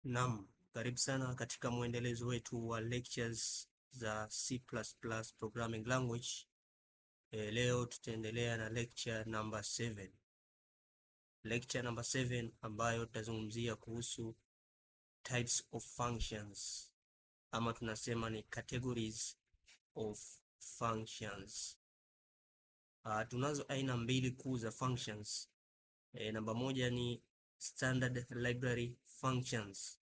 Naam, karibu sana katika mwendelezo wetu wa lectures za C++ programming language. Leo tutaendelea na lecture number 7. Lecture number 7 ambayo tutazungumzia kuhusu types of functions ama tunasema ni categories of functions. Tunazo aina mbili kuu za functions. Namba moja ni standard library functions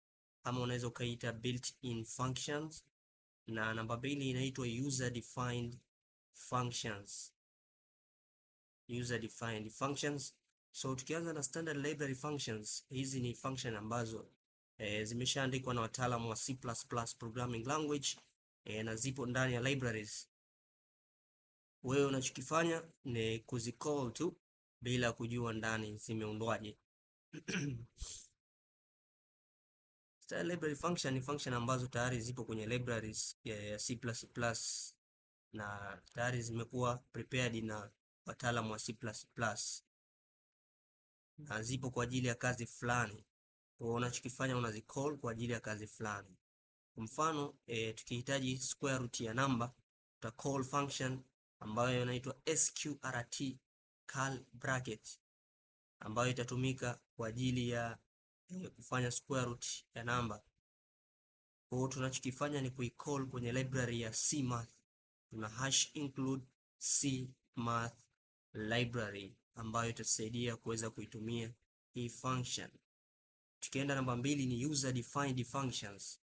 ama unaweza ukaita built-in functions, na namba mbili inaitwa user defined functions. User defined functions. So tukianza na standard library functions, hizi ni function ambazo zimeshaandikwa na wataalamu wa C++ programming language na zipo ndani ya libraries. Wewe unachokifanya ni kuzicall tu bila kujua ndani zimeundwaje. Standard library function ni function ambazo tayari zipo kwenye libraries ya C++ na tayari zimekuwa prepared na wataalamu wa C++ na zipo kwa ajili ya kazi fulani. Kwa unachokifanya unazicall kwa ajili ya kazi fulani. Kwa mfano tukihitaji square root ya namba tuta call function ambayo inaitwa sqrt curl bracket ambayo itatumika kwa ajili ya kufanya square root ya namba. Kwa hiyo tunachokifanya ni kuicall kwenye library ya cmath. Tuna hash include cmath library ambayo itatusaidia kuweza kuitumia hii function. Tukienda namba mbili ni user defined functions,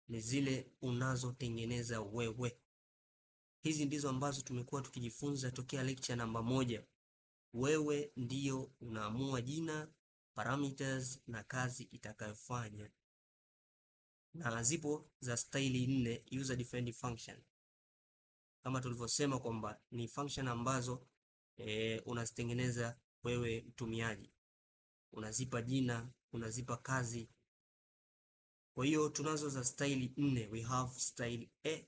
ni zile unazotengeneza wewe. Hizi ndizo ambazo tumekuwa tukijifunza tokea lecture namba moja. Wewe ndiyo unaamua jina, parameters na kazi itakayofanya, na zipo za staili nne user defined function, kama tulivyosema kwamba ni function ambazo unazitengeneza wewe mtumiaji, unazipa jina, unazipa kazi. Kwa hiyo tunazo za staili nne, we have style A,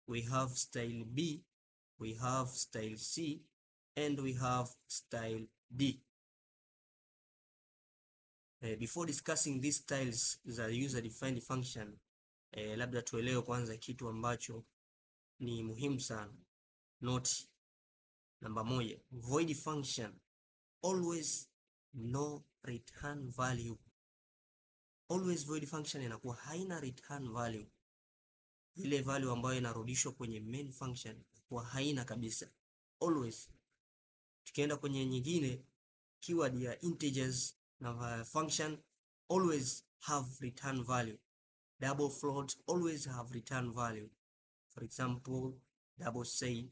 we have style B, we have style C and we have style D. Before discussing these styles za user defined function, labda tuelewe kwanza kitu ambacho ni muhimu sana. Note namba moja, void function always no return value. Always void function inakuwa haina return value, ile value ambayo inarudishwa kwenye main function inakuwa haina kabisa, always. Tukienda kwenye nyingine, keyword ya integers na function always have return value. Double float always have return value. For example, double say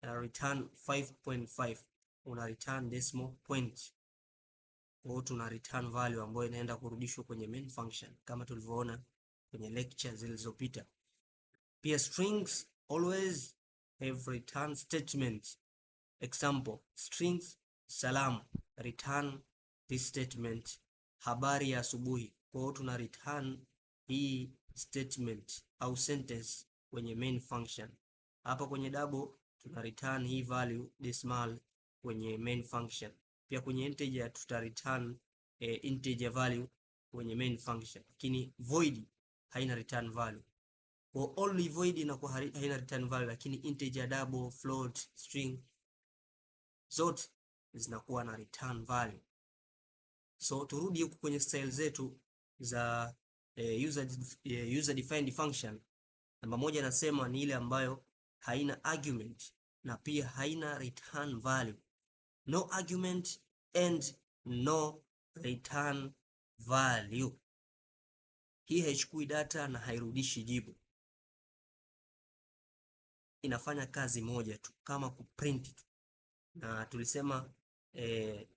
return 5.5, una return decimal point. Kwa hiyo tuna return value ambayo inaenda kurudishwa kwenye main function kama tulivyoona kwenye lecture zilizopita. Pia strings always have return statement. Example, strings salam, return this statement, habari ya asubuhi. Kwa hiyo tuna return hii statement au sentence kwenye main function. Hapa kwenye double tuna return hii value decimal kwenye main function. Pia kwenye integer tuta return integer value kwenye main function, lakini void haina return value. Kwa only void inakuwa haina return value, lakini integer, double, float, string zote zinakuwa na return value. So turudi huku kwenye style zetu za user defined function. Namba moja nasema ni ile ambayo haina argument na pia haina return value. No argument and no return value. Hii haichukui data na hairudishi jibu, inafanya kazi moja tu kama kuprint tu, na tulisema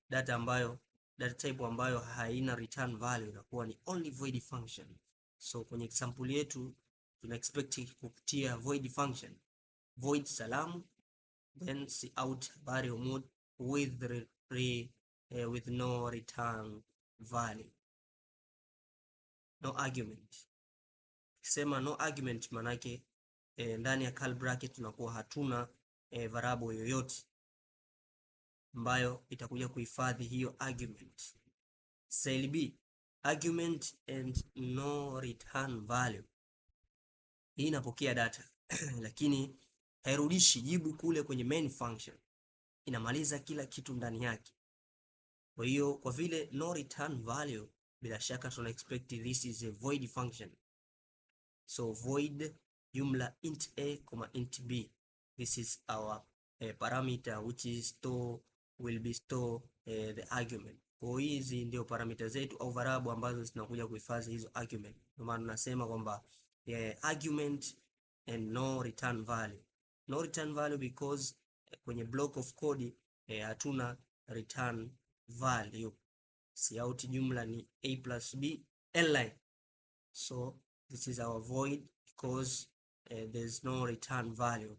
data ambayo data type ambayo haina return value inakuwa ni only void function. So kwenye example yetu tuna expect kupitia void function, void salamu, then cout habari Hormuud with re, re, with no return value, no argument. Kisema no argument manake ndani ya curly bracket tunakuwa hatuna variable yoyote ambayo itakuja kuhifadhi hiyo argument. Style B Argument and no return value. Hii inapokea data lakini hairudishi jibu kule kwenye main function, inamaliza kila kitu ndani yake. Kwa hiyo kwa vile no return value, bila shaka tuna expect this is a void function. So void jumla int a, int b. This is our parameter which is store will be store the argument. Kwa hizi ndio parameter zetu au variable ambazo zinakuja kuhifadhi hizo argument. Ndio maana tunasema kwamba argument and no return value. No return value because kwenye block of code hatuna return value. Cout jumla ni a plus b line. So this is our void because there's no return value.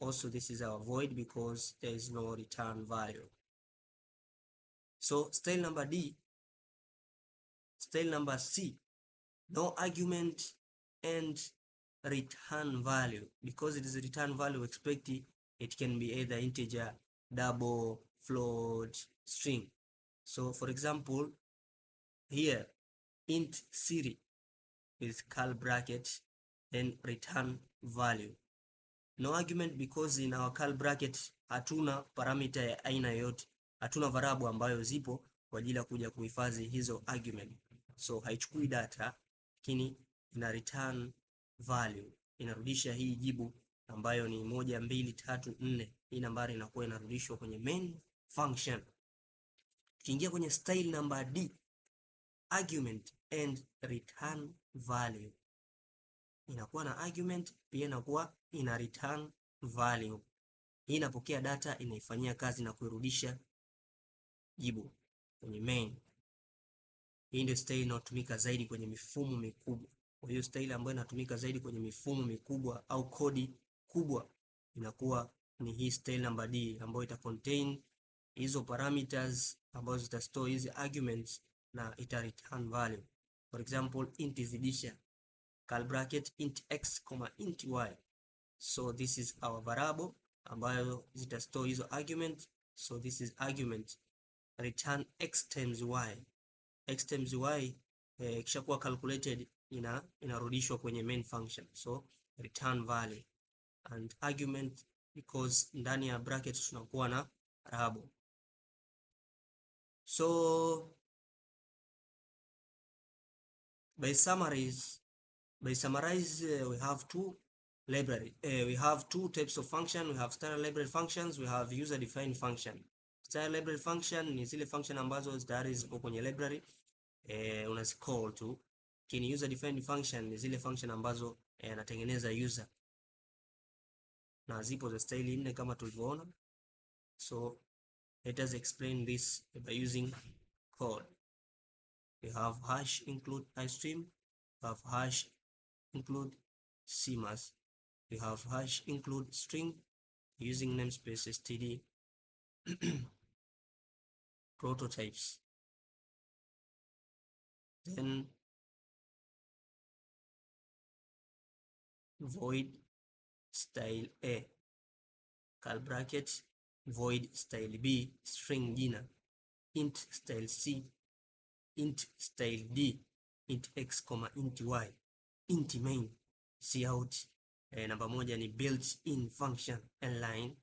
Also this is our void because there is no return value. So style number D, style number C, no argument and return value. Because it is a return value, expect it can be either integer, double, float, string. So for example, here int siri with curl bracket, then return value. No argument because in our curl bracket hatuna parameter ya aina yoyote, hatuna variable ambayo zipo kwa ajili ya kuja kuhifadhi hizo argument. So haichukui data, lakini ina return value, inarudisha hii jibu ambayo ni 1 2 3 4. Hii nambari inakuwa inarudishwa kwenye main function. Tukiingia kwenye style number D, argument and return value, inakuwa na argument pia inakuwa ina return value. Hii inapokea data, inaifanyia kazi na kuirudisha jibu kwenye main. Hii ndio style inayotumika zaidi kwenye mifumo mikubwa. Kwa hiyo style ambayo inatumika zaidi kwenye mifumo mikubwa au kodi kubwa inakuwa ni hii style number D, ambayo ita contain hizo parameters ambazo zita store hizi arguments na ita return value. For example, int zidisha curl bracket int x, int y. So this is our variable ambayo zita store hizo argument. So this is argument return x times y. X times y kisha kuwa calculated inarudishwa kwenye main function. So return value and argument because ndani ya bracket tunakuwa na variable. So by summarize we have two library. We have two types of function. We have standard library functions, we have user defined function. Standard library function ni zile function ambazo tayari zipo kwenye library, unazicall tu. Lakini user defined function ni zile function ambazo anatengeneza user, na zipo za style 4 kama tulivyoona. So let us explain this by using code. We have hash include istream, we have hash include cmath, we have hash include string using namespace std prototypes, then void style A curl bracket void style B string jina int style C int style D int x, int y int main cout namba 1 ni built in function inline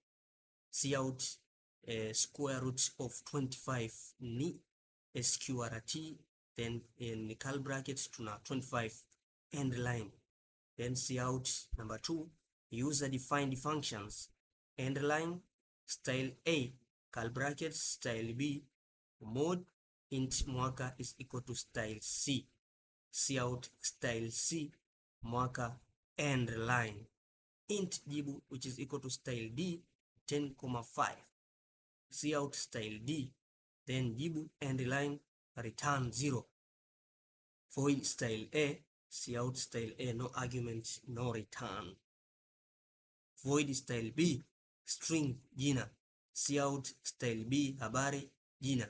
cout square root of 25 ni sqrt, then in curl bracket tuna 25 end line, then cout number 2 user defined functions end line style A curl bracket style B mode int mwaka is equal to style C cout style C mwaka end line int jibu which is equal to style D 10.5 cout style D then jibu end line return 0 void style A cout style A no argument no return void style B string jina cout style B habari jina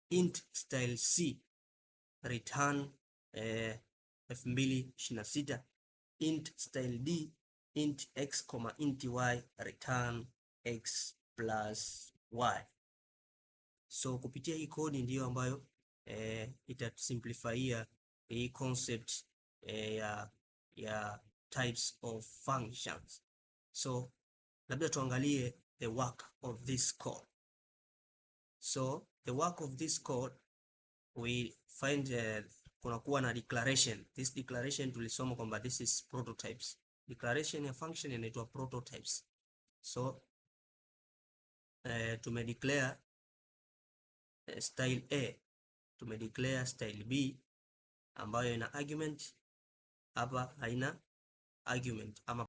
int style C return 2026 int style D int x, int y return x plus y. So kupitia hii kodi ndiyo ambayo Itatusimplifyia hii concept ya types of functions. So labda tuangalie the work of this code. So the work of this code, we find kunakuwa na declaration. This declaration tulisoma kwamba this is prototypes. Declaration ya function inaitwa prototypes. So tumedeclare style A, tumedeclare style B ambayo ina argument, hapa haina argument ama